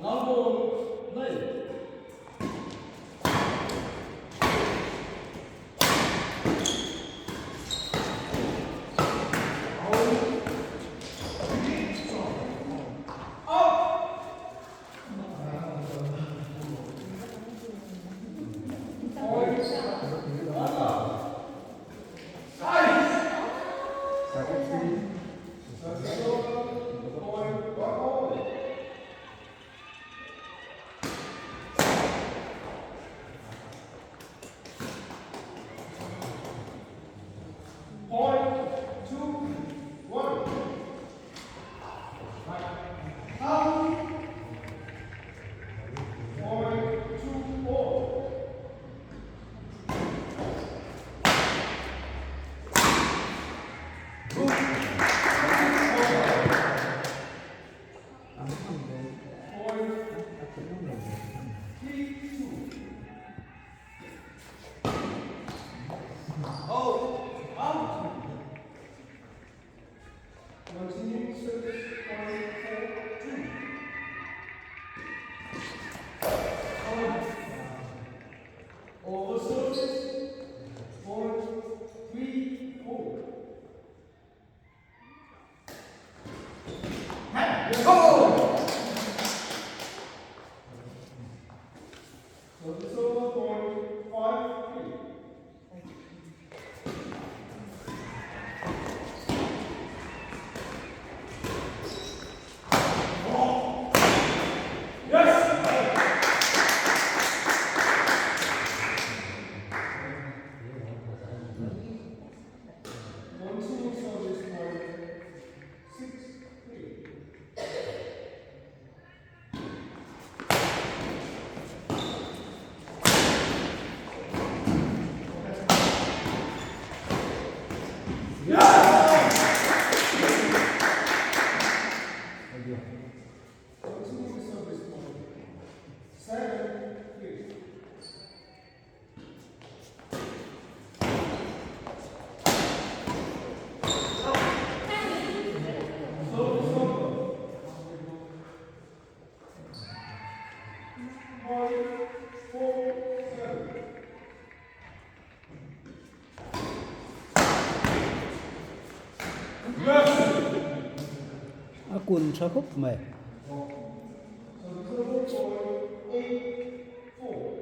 Love all, play. Point 2-1. Point 2-4. Point 3-2. Continuing service point 4-2. Over service point 3-4. Service over point 5-3. Continuing service point 6-3. Continuing service point 7-3. Service over. Point 4-7. A kun tha khawp mai. Service over point 8-4.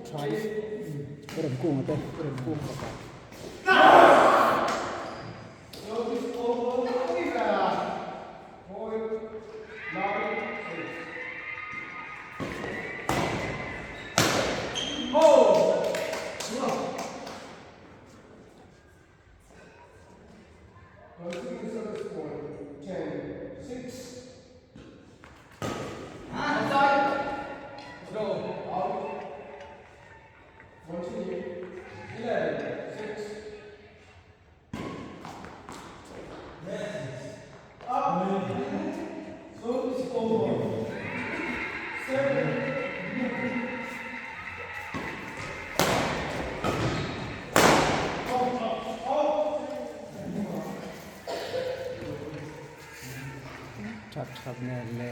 Thai Remkunga te. Service over. Point 9-6. Continuing service point 10-6. Out. Continue. 11-6. Up. Service over. 7. That that nen le.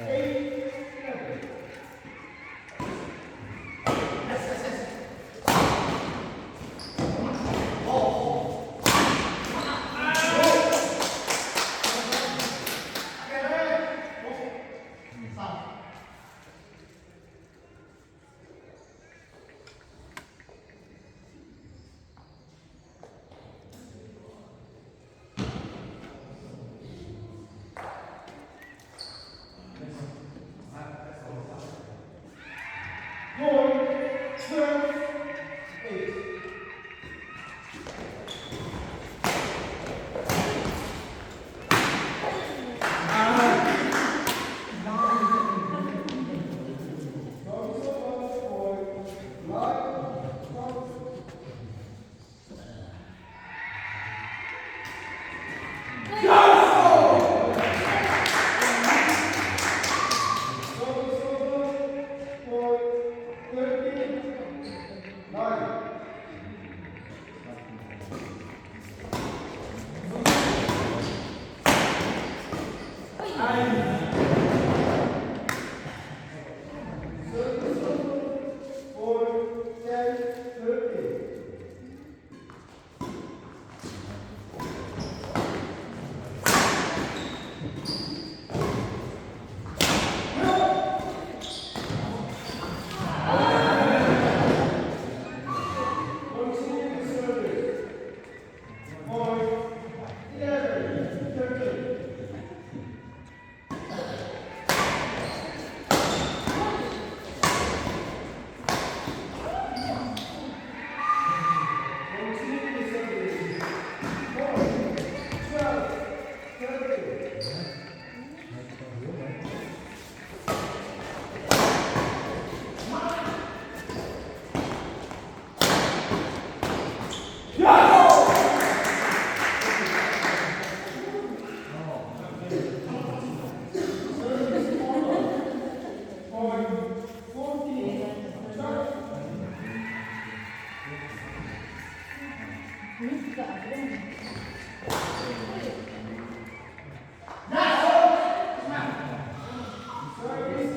Service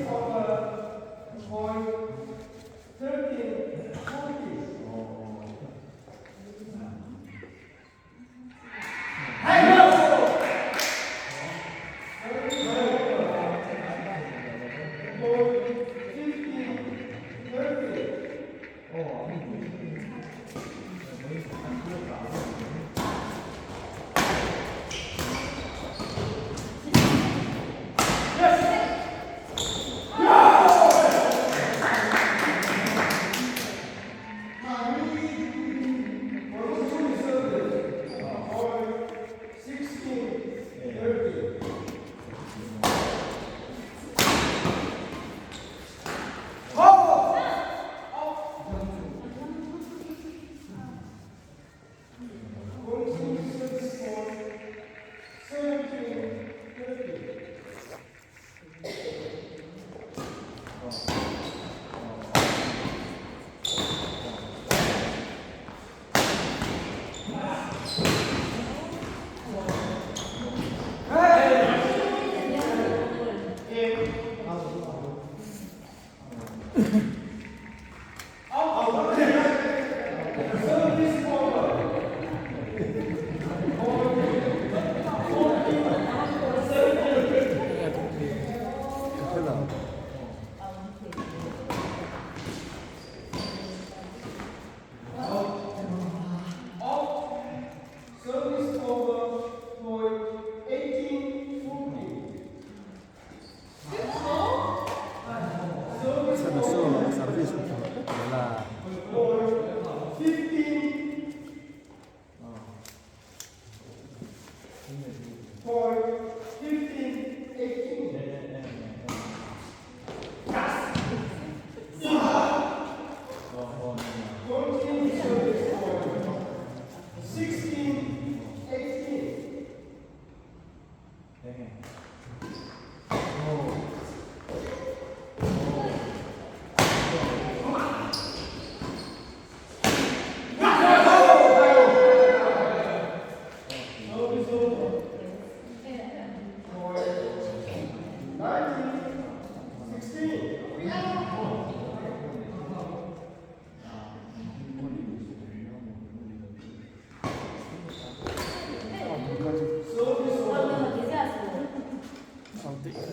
over. Point 13 40. Service over. Point 15 30. Continue service. Point 16 30. Continue service point 17 30. Service over. Ka hre lo. Out. Service over. Point 18 40. Service Chana over. saw service a tha vek zel a. Point 15. Point 15 18. Continue service point 16 18. Service over. Point 19 16. Service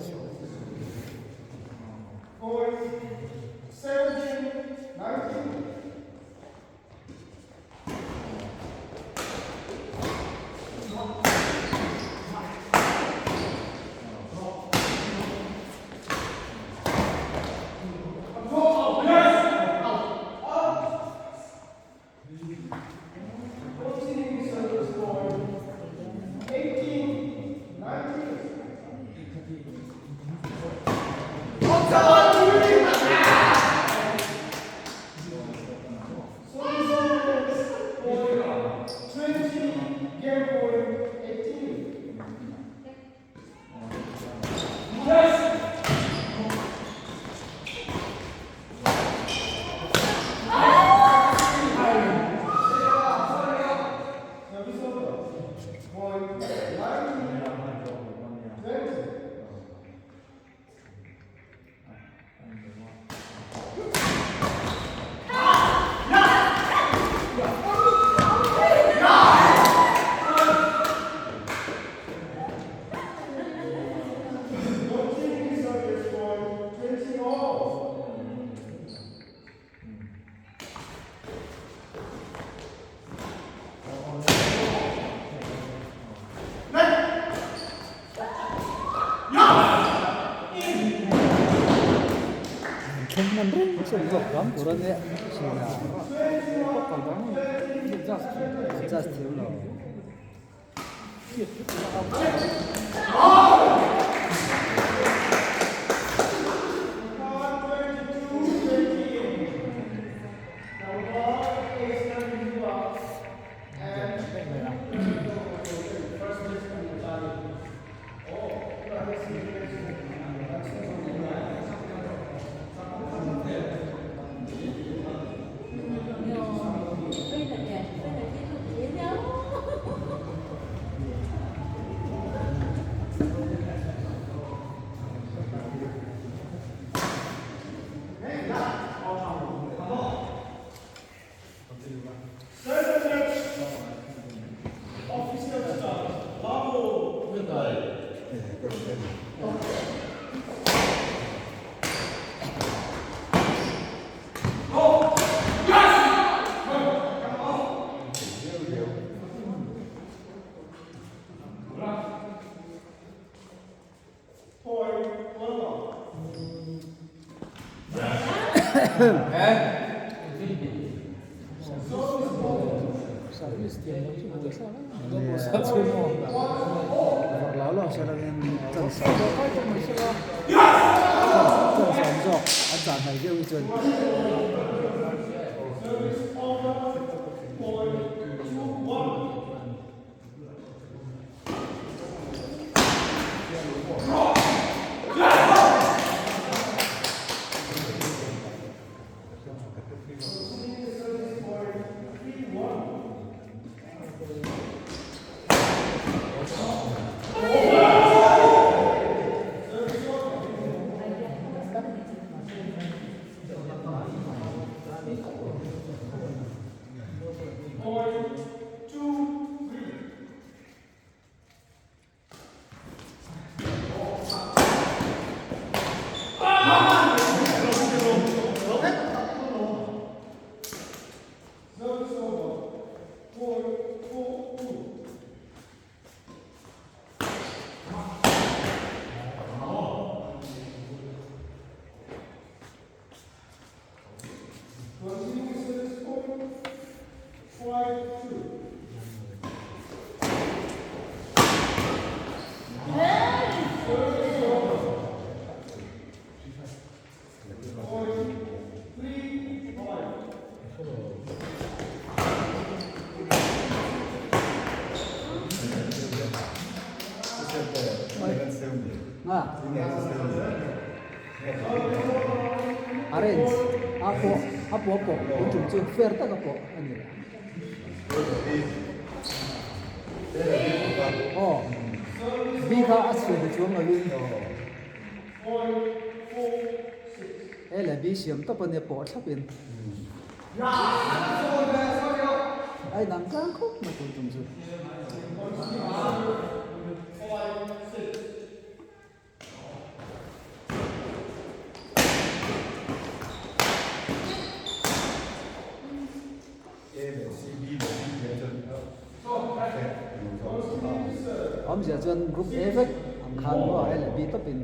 over. Point 17 19. Continuing service point 18 19. Service over. Point 20 game point 18. Service over. Point 19 20. Continuing service point 20 all. Thleng hman reng chu an zawk ram tur a nia thin a. Adjust thiam lo. Card 22 28. Now is Nandua and first is Anjali. 飞了点，飞了接触别。Arrange a pawh a pawh pawh tun tum chu fair taka pawh a ni aw B kha a chhiat ni chuang lovin A leh B siam tawp a nia pawh thlap in a inang tlang khawp mai tun tum chu. Awmzia chuan group A vek ang khan maw A leh B tawpin.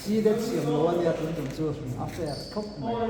C det siam lo a nia tun tum chu a fair khawp mai.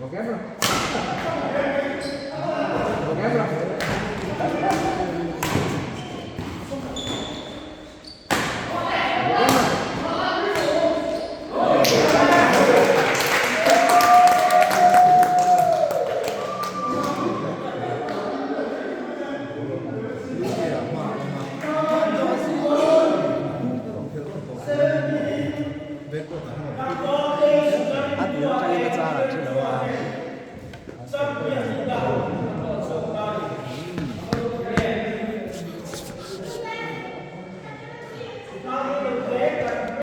Go camera.